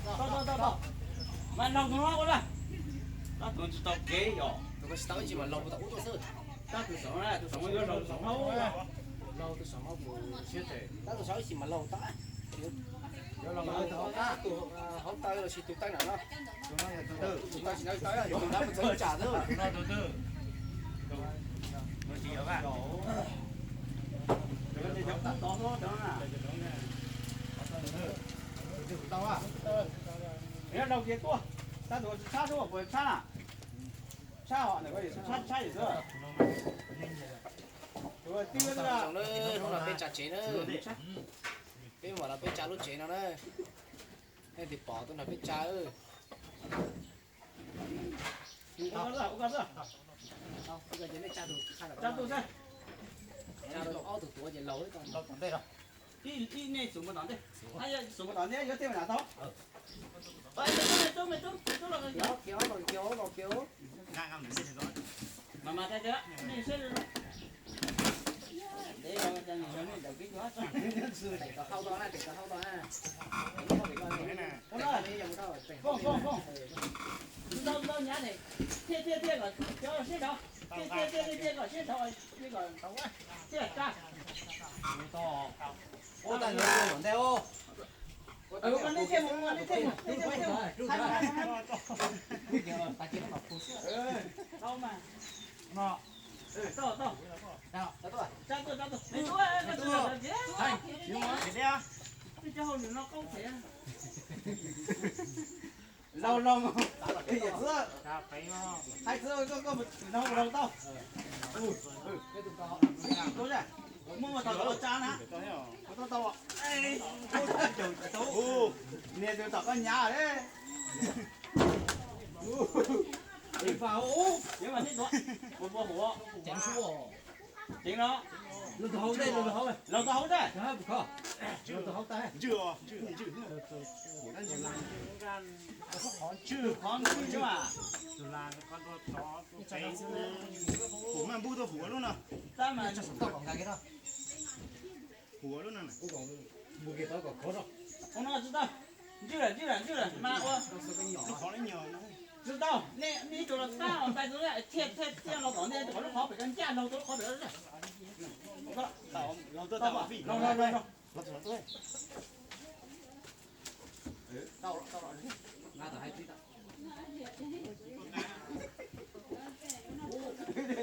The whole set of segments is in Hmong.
Tau, tau, tau, tau. Mas laug tus no ua lawm. Tab tus tsis tau kev yom. Tus ko tsis tau ib tsis mas laug tus ub tuaj xwb. Tab tus saum na, tus saum yuav laug tus saum hauv. Laug tus saum hauv mus siab ces. Tab tus saum ib tsis mas laug tau. Yuav laug tus hauv qab, tus hauv taw los sis tus taw nram no. Tus no yog tus twg? Tus taw tsis tau taw, tus nrad mus txog tsam xwb. Tus no tus twg? Tus no tsis yog vaj. Tus no ces cov kub tod xwb cov no na. Nyob rau kiag tuaj, tab tus tsis tshab xwb, puas tshab na? Tshab hos ntawm ko tshab tshab yam xwb. Tus twb zoo na, hnub no peb tsa tsev na. Peb mam los peb tsa lub tsev no na. Nej tis pom tuaj nrog peb tsa. Tsa tus, ob tug tuav ces laug. Ib nej xub mus tom ntej, xub mus tom ntej yuav tej me nyuam tau. Mas mas, nej seb, foom foom foom, ntau ntau nyav, thiaj thiaj thiaj kom cov siab dhau, thiaj thiaj thiaj thiaj kom siab dhau, thiaj kom thiaj tsa. Ua tau ntawd ua ntej os. Laug laug, yawm txiv, hais txiv koj mus laug laug tau. Muaj tau tau tsa na. Tau tau. Nias tus tom koj nyav. Ceev no. Laug tau hauv ntej. Ntswj, ntswj, ntswj, qhov ntswj mas. Kuv mas npug tau huv lub no. Huv lub no. Ua no tsis tau. Ntswj lawm, ntswj lawm, ntswj lawm mas ua. Lub qhov lub nyuag. Tsis tau, nej ib tug los tab os, tais tus thiaj thiaj thiaj los tom ntej, tus qhov lub qhov pem ko ncaj laug tus lub qhov pem. Laug tau, laug, laug, laug.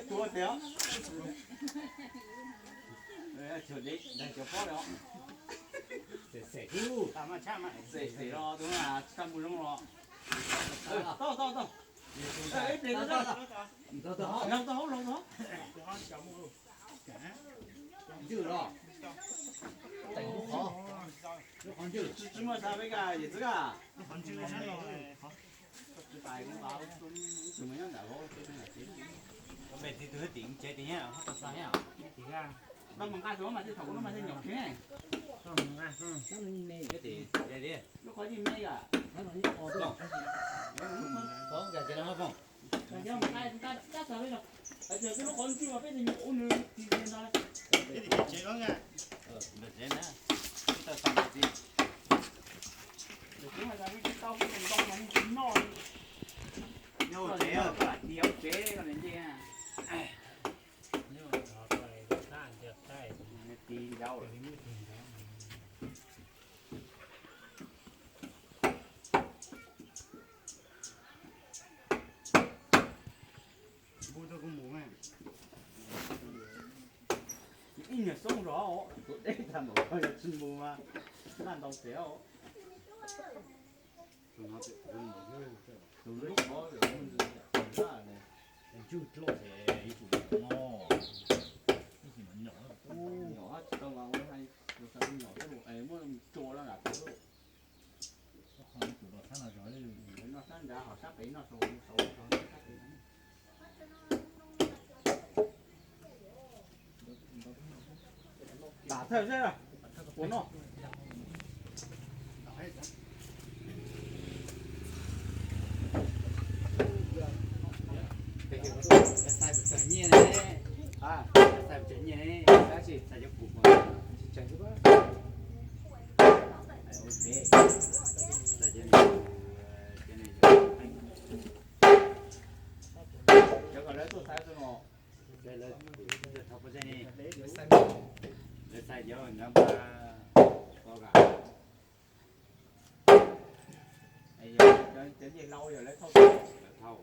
Tuav tias, xwm xwm los tus no tsis tau mus zoo los. Tau, tau, tau. Ib pliag tau, tau, tau, tau, tau. Ntswj los. Teem lub qhov, lub qhov ntswj. Tsis muaj xav peb ka yawm txiv ka. Lub qhov yeej me ka. Ib nyuag xoob zog, tus deb tag npaum ko yog tsis mus mas npaj ntau pem os. Tus lub qhov ntswj dloj ces ib tug no, ib tug no nyom, nyom tsis tau mas ua hais tus nyom xwb, muab tsua rau nram tau. Noj sab nrad ho sab pem noj saud saud. Tam thawj seb puas noj. Xais puas tsawg nyiaj ne? Xais puas tsawg nyiaj ne? Tab sis xais cov pum mas tsis tsawg xwb. Ok. Xais cov Cov ncej hlau yog lawv thauj, lawv thauj.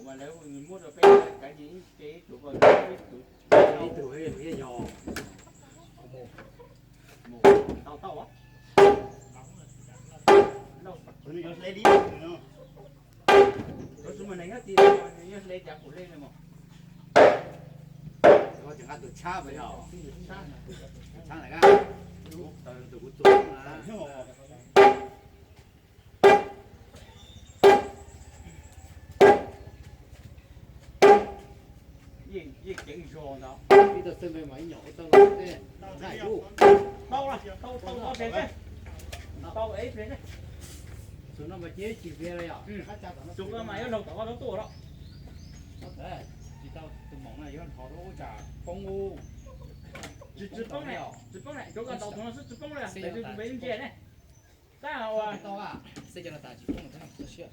Mas lawv muab rau peb kav ib ce ib tug, peb tug, ib tug thiaj yog. Mus tau tau. Yuav hle li, yuav hle cas kuv hle li mas. Tsis nqa tus tshab mas yog, tshab na, tus kuv txuas na. Yeej ceev zog ntag. Ib tug xwb npe mas ib nyuag ua tau los tej nqaij ub. Tau, tau, tau, tau pem seb. Tau ib pem seb. Tus no mas cia tsis pem los yog. Tus ko mas yuav laug tom ko rau tuaj los. Tsis tau tus moom na yuav nrho rau ub tsam poob ub. Tsis, tsis poob ne, tsis poob ne, cov ko ntaus tus no xwb tsis poob li, tus npe ntsia ne. Tab ua tau, xeb cov no tas tsis poob.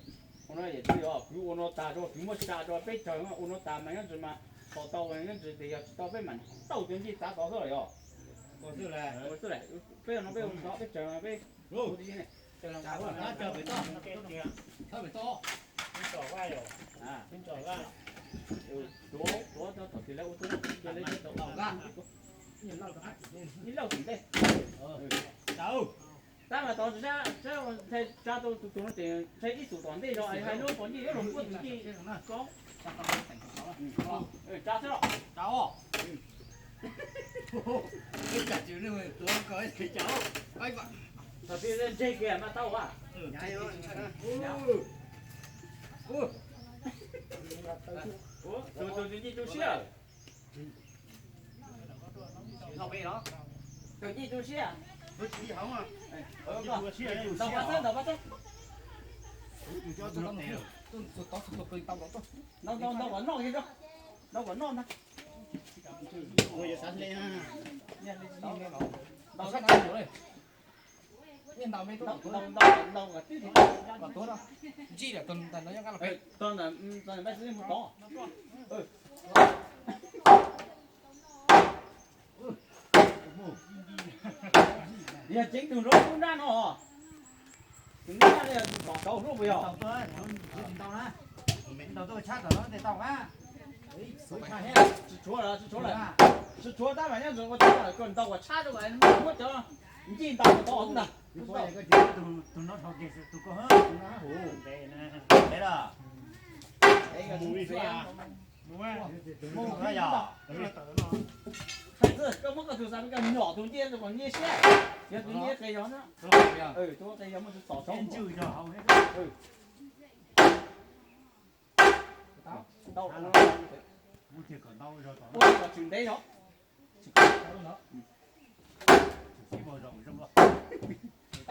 Ua no yog kuv ua no tas rau, kuv muab tsa rau peb tsawg, ua no tas mas nyob ntsis mas, tau tau nyob ntsis tias yog tsis tau peb mam tauj cov ncej txav tod xwb los yog. Peb no peb ua tod peb tsawg peb ua tib ne. Tuav, tuav tom tis lawv ua tuaj, cia lawv tau ib lauj tim ntej. Tab mas tod tsa, tsa tau tus tus no ces ntshai ib xus tom ntej zog hais lub pos ncej yuav los puab tus ncej ko. Tsa xwb los. Tom tis ntseg kiag mas tau a. Tus tus ncej tu siab. Tus ncej tu siab. Ntaus pab xwb, ntaus pab xwb. Ntaus, ntaus, ntaus kom noj kiag, ntaus kom noj ntag. Ntaus, ntaus, ntaus kom twb, kom tuav no. Ntsib lawm, tus ntawm no nyob qab los peb. Tus ntawm, tus ntawm peb xwb mus tod. Yog ceev tus nrov kub nrab no. Tus nrab no yog tom saud hlob puas yog? Tsis tshuav lawm, tsis tshuav lawm. Tsis tshuav tab mas nyob ntawm ua tau lawm, koj ntaus kom tshab rau kom muab cov ncej ntaus tod ntag. Hais txog koj muab koj tus xav peb koj nyom tus ncej rau kom nce siab, yog tus nce qis zog na. Tus qis zog muaj tus tom saud. Ua kom tshwm ntev zog.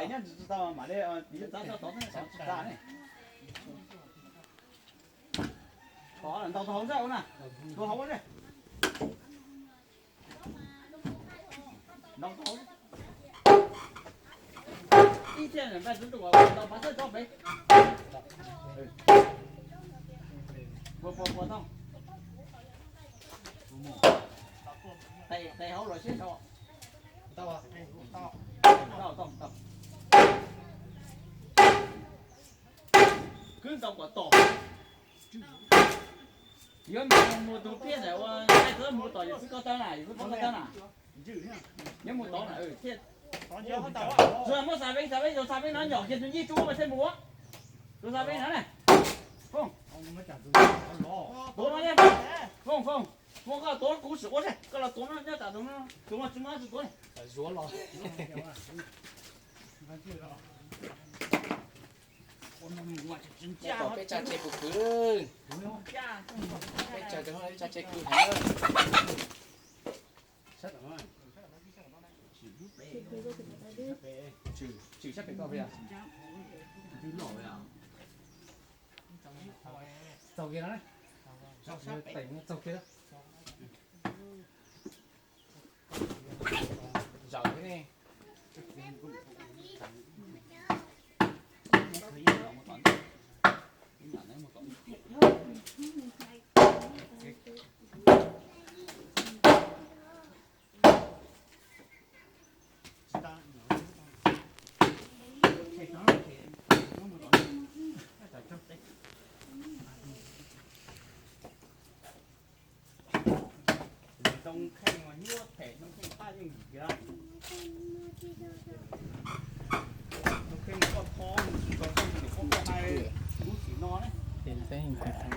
Es nyob tsis tau mam li txav txog tod txav tsis tau ne. Tod ntaus tau hauv zaj ua na, tus hauv ua ne. Ntaus tau hauv. Ib txhia npaj txwv tus ntaus pab txhawb tso pem. Puas puas puas tau? Tes hauv los siab tau. Tau tau tau. Kwv ntaus kom tom. Yuav mus tus phiaj ntawm ua nqaij txawb mus tom yus xwb koj tawb na, yus xwb koj tawb na. Yuav mus tod na thiaj. Tsuas muab xav peeb xav peeb, tus xav peeb no nyom kiag tus ncej tsuab mas thiaj mus. Tus xav peeb no ne. Fooj. Tuav no, Fooj, Fooj, Fooj, koj tuav kuv sim ua seb, koj los tuav no nyob tsam tus no, tus no tsis muaj dab tsi tuav ne. Peb tsa tse puv kwv, peb tsa tse kwv heev. Txaus kiag no, txaus kiag. Zaum thiab ne.